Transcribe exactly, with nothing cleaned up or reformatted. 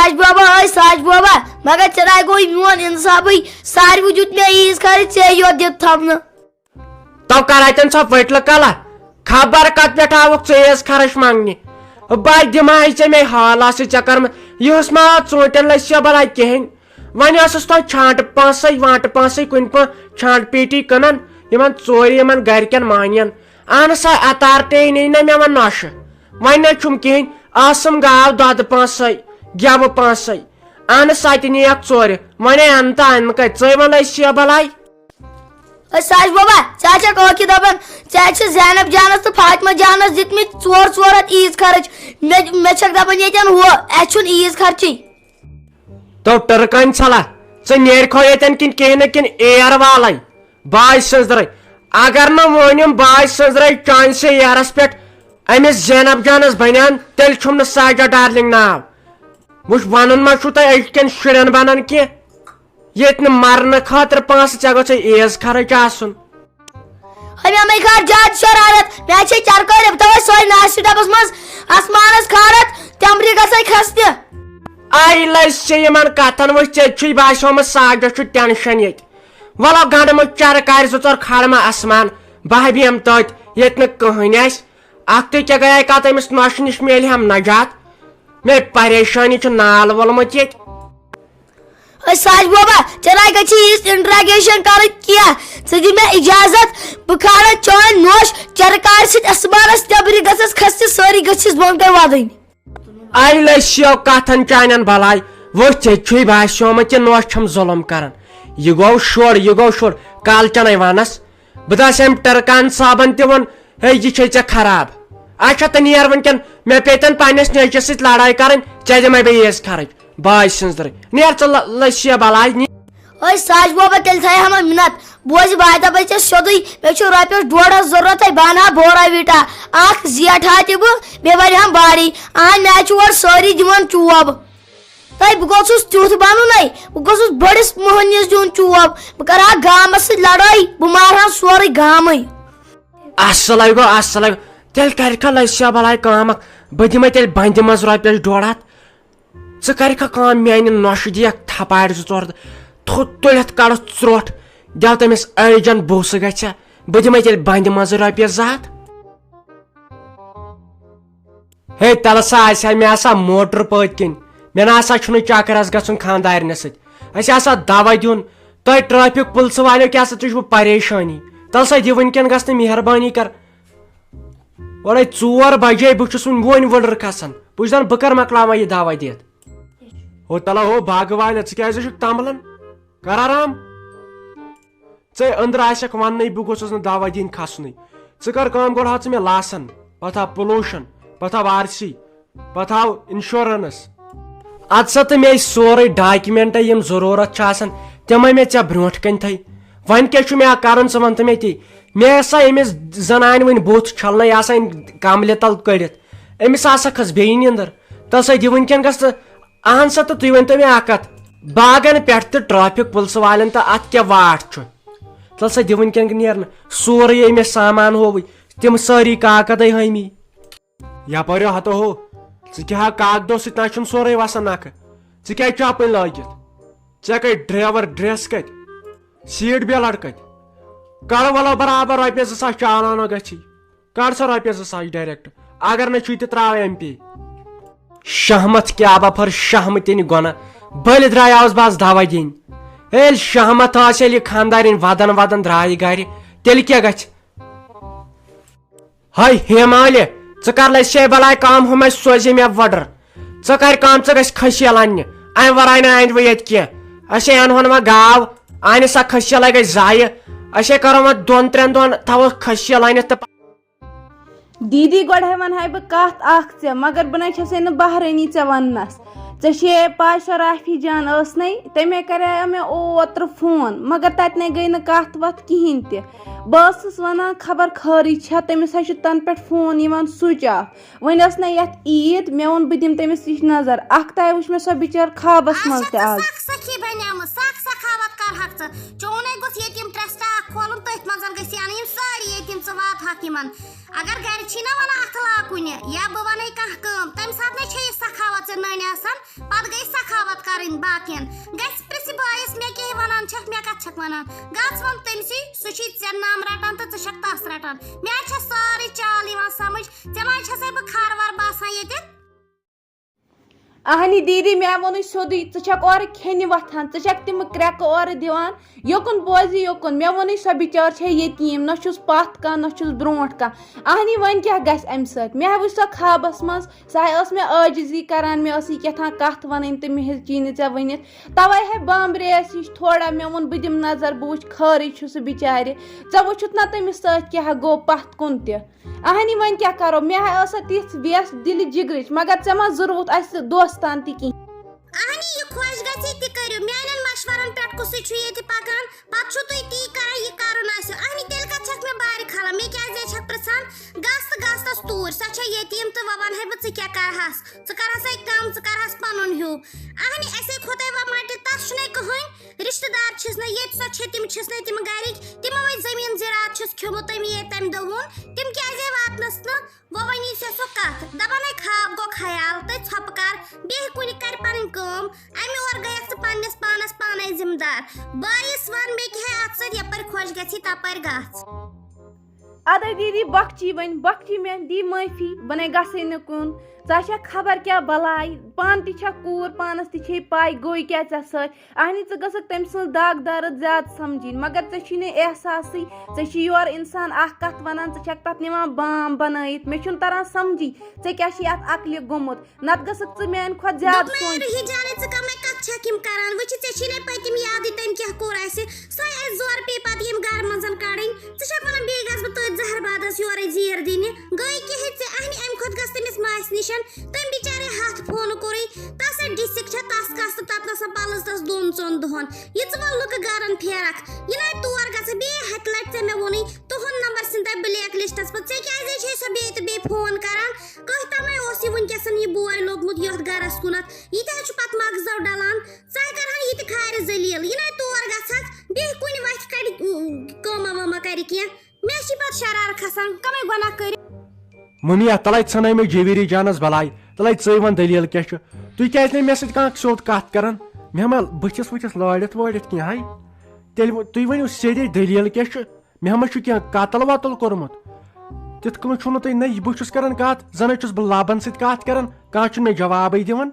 ساج بابا، ٲے ساج بابا، مگر ژےٚ ناے گوٚوٕے میون انصافٕے۔ ساروٕے دیُت مےٚ عیٖز خرٕچ، ژےٚ یوت دِتھ تھاونہٕ۔ تو کر اتٮ۪ن سۄ پٔٹلہٕ کلا؟ خبر کتھ پٮ۪ٹھ آوُکھ ژٕ عیٖز خرٕچ منٛگنہِ؟ بہٕ دِمہٕ ہاے ژےٚ مے حالہ سۭتۍ ژےٚ کر مےٚ، یِہُس ما آو ژوٗنٛٹھٮ۪ن لٔسۍ بلاے کِہیٖنۍ۔ وۄنۍ ٲسٕس تۄہہِ چھانٛٹہٕ پونٛسَے وانٛٹہٕ پونٛسَے کُنہِ پٲٹھۍ چھانٛٹہٕ پیٹی کٕنان، یِمن ژورِ یِمن گرِکٮ۪ن مانین۔ اہن سا، اتارٹے نی نہ مےٚ وۄنۍ نۄشہِ۔ وۄنۍ نہ چھُم کِہیٖنۍ، ٲسٕم گاو دۄدٕ پونٛسَے، گٮ۪وٕ پونٛسَے۔ اہن سا، تہِ نِیَکھ ژورِ۔ وۄنۍ اَنہٕ تہٕ اَنہٕ کَتہِ؟ ژٕے وَن اَسہِ یہِ بَلاے۔ أے ساج بابا، ژےٚ ہا چھَکھ ٲخٕے دَپان، ژےٚ ہا چھِ زینب جانَس تہٕ فاطمہ جانَس دِتمٕتۍ ژور ژور ہَتھ عیٖد خرٕچ۔ مےٚ، مےٚ چھَکھ دَپان ییٚتٮ۪ن ہُہ، اَسہِ چھُنہٕ عیٖد خرچی۔ تو ٹٔرکَن ژھَلا، ژٕ نیرِکھو ییٚتٮ۪ن کِنہٕ کِہیٖنۍ نہٕ کِنہٕ ایر والَے؟ باے سٕنٛزرَے۔ اگر نہٕ وۄنۍ یِم باے سٕنٛزرَے چانسہِ ایرَس پٮ۪ٹھ أمِس زینب جانَس بَنیٛان، تیٚلہِ چھُم نہٕ ساجہ ڈارلِنٛگ ناو۔ وٕچھ، وَنُن ما چھُو تۄہہِ أزکٮ۪ن شُرٮ۪ن بَنان کینٛہہ؟ ییٚتہِ نہٕ مَرنہٕ خٲطرٕ پونٛسہٕ، ژےٚ گوٚژھے عیز خرٕچ آسُن۔ ہے، مےٚ مَے کھار زیادٕ شرارت، مےٚ چھے چرکٲرۍ، بہٕ تھاوَے سۄے ناسہِ ڈَبَس منٛز آسمانَس کھارَتھ، تٮ۪مبرِ گژھَے کھَسنہِ۔ آے لٔسۍ چھِ یِمَن کَتھَن، وٕچھ، ژےٚ چھُے باسیومُت ساجہ چھُ ٹٮ۪نشَن ییٚتہِ۔ وَلو گنٛڈٕ مہٕ چرٕ کارِ زٕ ژور کھالہٕ مہ آسمان، بہٕ ہا بیٚہمہٕ تٔتۍ، ییٚتہِ نہٕ کٕہٕنۍ آسہِ۔ اَکھتُے کیٛاہ گٔیے کَتھ، أمِس نۄشہِ نِش میلہِ ہم نجات۔ مےٚ پریشٲنی چھُ نال وولمُت ییٚتہِ۔ أے ساج بابا، ژےٚ ناے گژھی یِژھ انٹراگیشن کرٕنۍ کینٛہہ۔ ژٕ دِ مےٚ اجازت، بہٕ کھالہٕ چٲنۍ نۄش چرٕ کارِ سۭتۍ آسمانس تٮ۪مبرِ گژھس کھسہِ، سٲری گٔژھِس بۄن کَنہِ وَدٕنۍ۔ آے لٔسۍ یو کتھن چانٮ۪ن بلاے، وٕچھ ژےٚ چھُے باسیومُت یہِ نوش چھم ظلم کران۔ یہِ گوٚو شُر، یہِ گوٚو شُر، کالچنے ونس۔ بہٕ دس أمۍ ٹرکان صٲبن تہِ ووٚن، ہے، یہِ چھے ژےٚ خراب۔ اچھا، تہٕ نیر وٕنکٮ۪ن، مےٚ پیٚتن پننِس نیٚچوِس سۭتۍ لڑٲے کرٕنۍ، ژےٚ دِمے بہٕ عیز خرٕچ، باے سٕنٛز درٕے۔ نیر ژٕ لٔسۍ یہِ بلاے، نیر۔ أے ساج بابا، تیٚلہِ تھایہِ ہا مےٚ مِنت۔ بوزِ، بہٕ ہا دَپَے ژےٚ سیوٚدُے، مےٚ چھُ رۄپیَس ڈۄڈ ہَتھ ضوٚرَتھ، ہے، بہٕ اَنہٕ ہا بورا ویٖٹا اَکھ زیٹھ ہا تہِ بہٕ، بیٚیہِ وَرِ ہَم باڈی۔ اَہَن، مےٚ حظ چھِ اورٕ سٲری دِوان چوب۔ تَے بہٕ گوٚژھُس تیُتھ بَنُن، ہے، بہٕ گوٚژھُس بٔڑِس مۄہنِوِس دیُن چوب۔ بہٕ کَرٕ ہا گامَس سۭتۍ لَڑٲے، بہٕ مارٕ ہا سورُے گامٕے۔ اَصٕل ہے گوٚو، اَصٕل ہے گوٚو۔ تیٚلہِ کَرِکھا لَسیا بَلاے کٲم اَکھ، بہٕ دِمَے تیٚلہِ بَنٛدِ منٛز رۄپیَس ڈۄڈ ہَتھ۔ ژٕ کَرِکھا کٲم، میٛانہِ نۄشہِ دِیَکھ تھپارِ زٕ ژور تہٕ تھوٚد تُلِتھ کَڑَس ژرٛوٹھ، دِیو تٔمِس أڑجَن بوسہٕ گژھِ، بہٕ دِمَے تیٚلہِ بَنٛدِ منٛزٕ رۄپیَس زٕ ہَتھ۔ ہے، تَلہٕ سا آسہِ ہا مےٚ آسان موٹر پٔتۍ کِنۍ، مےٚ نہ سا چھُنہٕ چکرَس گژھُن خانٛدارِنہِ سۭتۍ، اَسہِ آسان دَوا دیُن۔ تۄہہِ ٹریفک پُلسہٕ والیو کیٛاہ سا تُج بہٕ پریشٲنی؟ تَلہٕ سا دِ وٕنکٮ۪ن گژھ تہٕ مہربٲنی کَر۔ اورے ژور بجے، بہٕ چھُس وُنہِ وۄنۍ وُلرٕ کھسان۔ بہٕ چھُس دَپان، بہٕ کر مۄکلاوان یہِ دوا دِتھ۔ ہو تَلہ ہو باغہٕ والہِ، ژٕ کیٛازِ چھُکھ تَمبلان؟ کر آرام۔ ژے أنٛدرٕ آسٮ۪کھ وَننَے، بہٕ گوٚژھُس نہٕ دوا دِنۍ کھسنُے۔ ژٕ کر کٲم، گۄڈٕ ہاو ژٕ مےٚ لاسن، پتہٕ ہاو پولوشن، پتہٕ ہاو آر سی، پتہٕ ہاو انشورنس۔ اَدٕ سا، تہٕ مےٚ سورُے ڈاکیومینٹ یِم ضروٗرت چھِ آسان، تِمے مےٚ ژےٚ برونٛٹھ کَنۍ تھٲے۔ وۄنۍ کیٛاہ چھُ مےٚ کَرُن، ژٕ وَن تہٕ مےٚ تی۔ مےٚ ہسا أمِس زنانہِ وٕنہِ بُتھ چھَلنَے آسان کَملہِ تَل کٔڑِتھ، أمِس ہسا کھٔژ بیٚیہِ نیٚنٛدٕر۔ تَلہٕ سا دِ وٕنکٮ۪ن گژھ ژٕ، اَہَن سا، تہٕ تُہۍ ؤنۍ تو مےٚ اَکھ کَتھ، باغن پٮ۪ٹھ تہٕ ٹریفک پُلسہٕ والٮ۪ن تہٕ اَتھ کیٛاہ واٹھ چھُ؟ تَلہٕ سا دِ وٕنکٮ۪ن نیرنہٕ، سورُے أمِس سامان ہووٕے، تِم سٲری کاکدے ہٲمی۔ یپٲرۍ ہتو ہو، ژٕ کیٛاہ ہا کاکدو سۭتۍ نہ چھُم سورُے وسان نکھٕ؟ ژٕ کیٛازِ چپٕنۍ لٲگِتھ؟ ژےٚ کتہِ ڈرایور ڈریس کتہِ؟ سیٹ بیلٹ کتہِ؟ کڑ ولو برابر رۄپیس زٕ ساس چالانو گژھی۔ کڑ سا رۄپیس زٕ ساس ڈایریکٹ۔ اگر نہٕ چھُے تہِ تراو ایم پے۔ شہمت کیٛاہ بپھر شہمتٕنۍ گۄنہ۔ بٔلۍ درایاوس بہٕ از دوا دِنۍ۔ ییٚلہِ شہمت ٲس، ییٚلہِ یہِ خاندارِنۍ ودان ودان درایہِ گرِ، تیٚلہِ کیٛاہ گژھِ؟ ہے ہیمالہِ، ژٕ کر لژھے بلاے کٲم، ہُم اسہِ سوزِ مےٚ وڈر۔ ژٕ کر کٲم، ژٕ گژھ کھٔسیٖل اننہِ۔ امہِ ورٲے نہٕ أنۍ وۄنۍ ییٚتہِ کینٛہہ۔ أسے انہون وۄنۍ گاو، انہِ سا کھٔسیٖلے گژھِ ضایہِ۔ أسے کرو وۄنۍ دۄن ترٛٮ۪ن دۄہن تھاوو کھٔسیٖل أنِتھ تہٕ دیٖدی، گۄڈٕ ہے وَنہٕ ہاے بہٕ کَتھ اَکھ ژےٚ، مگر بہٕ نَے چھَسے نہٕ بہرٲنی ژےٚ وَننَس۔ ژےٚ چھے پَے، سۄ رافی جان ٲس نَے، تٔمۍ کَریو مےٚ اوترٕ فون، مگر تَتہِ نَے گٔے نہٕ کَتھ وَتھ کِہیٖنۍ تہِ۔ بہٕ ٲسٕس وَنان، خبر خٲرٕے چھا، تٔمِس ہا چھُ تَنہٕ پٮ۪ٹھ فون یِوان سُچ آف۔ وۄنۍ ٲس نَے یَتھ عیٖد، مےٚ ووٚن، بہٕ دِمہٕ تٔمِس نِش نظر۔ اَکھتاے وٕچھ مےٚ سۄ بِچٲر خوابَس منٛز تہِ آز۔ سخ سخی بنیمٕژ، سخ سخاوت کرہکھ ژٕ۔ چونٕے گوٚژھ ییٚتہِ یِم ٹرسٹ اکھ کھولُن، تٔتھۍ منٛز گٔژھی اَنٕنۍ یِم سٲری ییٚتہِ یِم ژٕ واتہٕ ہاکھ یِمن۔ اگر گرِ چھی نہ ونان اتھٕ لاکُنہِ یا بہٕ ونَے کانٛہہ کٲم، تمہِ ساتہٕ نے چھے یہِ سخاوت ژےٚ نٔنۍ آسان، پتہٕ گٔے سخاوت کرٕنۍ باقین۔ گژھِ پرژھِ بٲیِس، مےٚ کیٛاہ ونان چھکھ، مےٚ کتھ چھکھ ونان؟ گژھ ون تٔمسٕے، سُہ چھُے ژےٚ نم رٹان تہٕ ژٕ چھکھ تس رٹان۔ مےٚ حظ چھےٚ سٲرٕے چال یِوان سمجھ، ژےٚ ما چھسے بہٕ خر ور باسان ییٚتہِ؟ اہنی دیدی، مےٚ ووٚنُے سیوٚدُے، ژٕ چھکھ اورٕ کھیٚنہِ وۄتھان، ژٕ چھکھ تِم کرٛٮ۪کہٕ اورٕ دِوان، یوکُن بوزِ یوکُن۔ مےٚ ووٚنُے، سۄ بِچٲر چھےٚ یتیٖم، نہ چھُس پتھ کانٛہہ، نہ چھُس برونٛٹھ کانٛہہ۔ اہنی، وۄنۍ کیٛاہ گژھِ امہِ سۭتۍ؟ مےٚ ہا وٕچھ سۄ خوابس منٛز، سۄ ہا ٲس مےٚ عٲجزی کران، مےٚ ٲس یہِ کیٛاہ تام کتھ ونٕنۍ تہٕ مےٚ ہیٚژ یی نہٕ ژےٚ ؤنِتھ۔ توے ہے بامبرییس ہِش تھوڑا، مےٚ ووٚن، بہٕ دِمہٕ نظر، بہٕ وٕچھٕ، خٲرٕے چھُ سُہ بِچارِ۔ ژےٚ وٕچھُتھ نا تٔمِس سۭتۍ کیٛاہ گوٚو پتھ کُن تہِ؟ اہنی، وۄنۍ کیٛاہ کرو؟ مےٚ ہا ٲس سۄ تِژھ ویس دِلہِ جگرٕچ، مگر ژےٚ ما ضروٗرت اَسہِ دوستان تہِ کِہیٖنۍ۔ اہنی، یہِ خۄش گژھِ تہِ کٔرِو، میانٮ۪ن مشورن پٮ۪ٹھ کُسٕے چھُ ییٚتہِ پکان، پتہٕ چھُو تُہۍ تی کران، یہِ کرُن آسہِ۔ اہنی، تیٚلہِ کتھ چھکھ مےٚ بارِ کھالان؟ مےٚ کیٛازِ چھکھ پرژھان؟ گژھ تہٕ گژھ تس توٗرۍ، سۄ چھےٚ یتیٖم تہٕ وۄنۍ ونہے بہٕ ژٕ کیٛاہ کرہس، ژٕ کرہس ہے کم، ژٕ کرہس پنُن ہیوٗ۔ اہنی، اسے کھوتے وۄنۍ مٹہِ، تس چھُنے کٕہٕنۍ رشتہٕ دار چھِس نہٕ ییٚتہِ، سۄ چھِ، تِم چھِس نہٕ تِم گرِکۍ، تِمو وۄنۍ زٔمیٖن زِراعت چھِس کھیوٚمُت تٔمۍ ییٚتہِ تَمہِ دۄہ ووٚن، تِم کیٛازِ واتنَس نہٕ؟ وۄنۍ ؤنِو ژےٚ سۄ کَتھ، دَپان ہے خواب گوٚو خیال تہٕ ژھۄپہٕ کَر، بیٚیہِ کُنہِ کَرِ پَنٕنۍ کٲم، اَمہِ اورٕ گٔیَکھ ژٕ پنٛنِس پانَس پانَے ذِمہٕ دار۔ بٲیِس وَن مےٚ کیٛاہ اَتھ سۭتۍ، یَپٲرۍ خۄش گژھی تَپٲرۍ گژھ۔ ادے دیدی، بخچی وۄنۍ، بخچی مےٚ، دی معٲفی، بہٕ نے گژھے نہٕ کُن۔ ژٕ چھکھ خبر کیٛاہ بلاے، پانہٕ تہِ چھکھ کوٗر، پانس تہِ چھے پاے گوٚو کیٛاہ ژےٚ سۭتۍ۔ اہنی، ژٕ گٔژھکھ تٔمۍ سٕنٛز داغ درد زیادٕ سمجھِنۍ، مگر ژےٚ چھی نہٕ احساسٕے۔ ژےٚ چھی یورٕ انسان اکھ کتھ ونان، ژٕ چھکھ تتھ نِوان بام بنٲیِتھ۔ مےٚ چھُنہٕ تران سمجھی، ژےٚ کیٛاہ چھی اتھ عقلہِ گوٚمُت؟ نتہٕ گٔژھکھ ژٕ میانہِ کھۄتہٕ زیادٕ دوٚپمَے، سونٛچُن۔ روحی جانٕے، ژٕ کَمَے کَتھ چھَکھ یِم کَران؟ وۄنۍ چھِ ژےٚ چھی نَے پٔتِم یادٕے تٔمۍ کیٛاہ کوٚر اَسہِ۔ سۄے اَسہِ زورٕ پیٚیہِ پَتہٕ ییٚمہِ گَرٕ منٛز کَڑٕنۍ۔ ژٕ چھَکھ وَنان بیٚیہِ گژھٕ بہٕ تٔتھۍ زہربادَس یورَے زیٖر دِنہِ؟ گٔے کِہِتھ ژےٚ اَہنہِ اَمہِ کھۄتہٕ گژھِ تٔمِس ماسہِ نِشَن۔ تٔمۍ بِچارے ہَتھ فونہٕ کوٚرُے۔ تَس ہے ڈِسِک چھےٚ تَس کَس تہٕ تَتنَس پَلَس تَس دۄن ژۄن دۄہَن۔ یہِ ژٕ وَن لُکہٕ گَرَن پھیرَکھ۔ یہِ نَے تور گژھٕ بیٚیہِ ہَتہِ لَٹہِ ژےٚ مےٚ ووٚنُے۔ تُہُنٛد نمبر ژھٕن تۄہہِ بلیک لسٹس پٮ۪ٹھ۔ ژےٚ کیٛازِ چھے سۄ بیٚیہِ تہٕ بیٚیہِ فون کران؟ کٔہۍ تامے اوس یہِ وٕنکیٚس یہِ بوے لوٚگمُت یتھ گرس کُنتھ؟ یہِ تہِ حظ چھُ پتہٕ مغزو ڈلان۔ ژٕ ہا کرہن یہِ تہِ کھارِ ذلیل۔ یہِ نَے تور گژھکھ، بیٚیہِ کُنہِ وتھِ کڑِ، اۭں، کٲمہ وٲمہ کرِ کینٛہہ۔ مےٚ چھِ پتہٕ شرارٕ کھسان، کمے گۄناہ کٔرِتھ۔ مُنیا، تلے ژھٕنے مےٚ جویری جانس بلاے، تلے ژٕے وَن دٔلیٖل کیٛاہ چھُ؟ تُہۍ کیٛازِ نہٕ مےٚ سۭتۍ کانٛہہ سیوٚد کَتھ کران؟ مےٚ ما بٕتھِس وٕتھِس لٲرِتھ وٲرِتھ کینٛہہ ہاے؟ تیٚلہِ و-، تُہۍ ؤنِو سیٚدے دٔلیٖل کیٛاہ چھُ؟ مےٚ ما چھُ کینٛہہ قتل وتل کوٚرمُت؟ تِتھ کٔنۍ چھُنہٕ تُہۍ، نہ بہٕ چھُس کران کَتھ، زَنَے چھُس بہٕ لَبَن سۭتۍ کَتھ کران، کانٛہہ چھُنہٕ مےٚ جوابٕے دِوان۔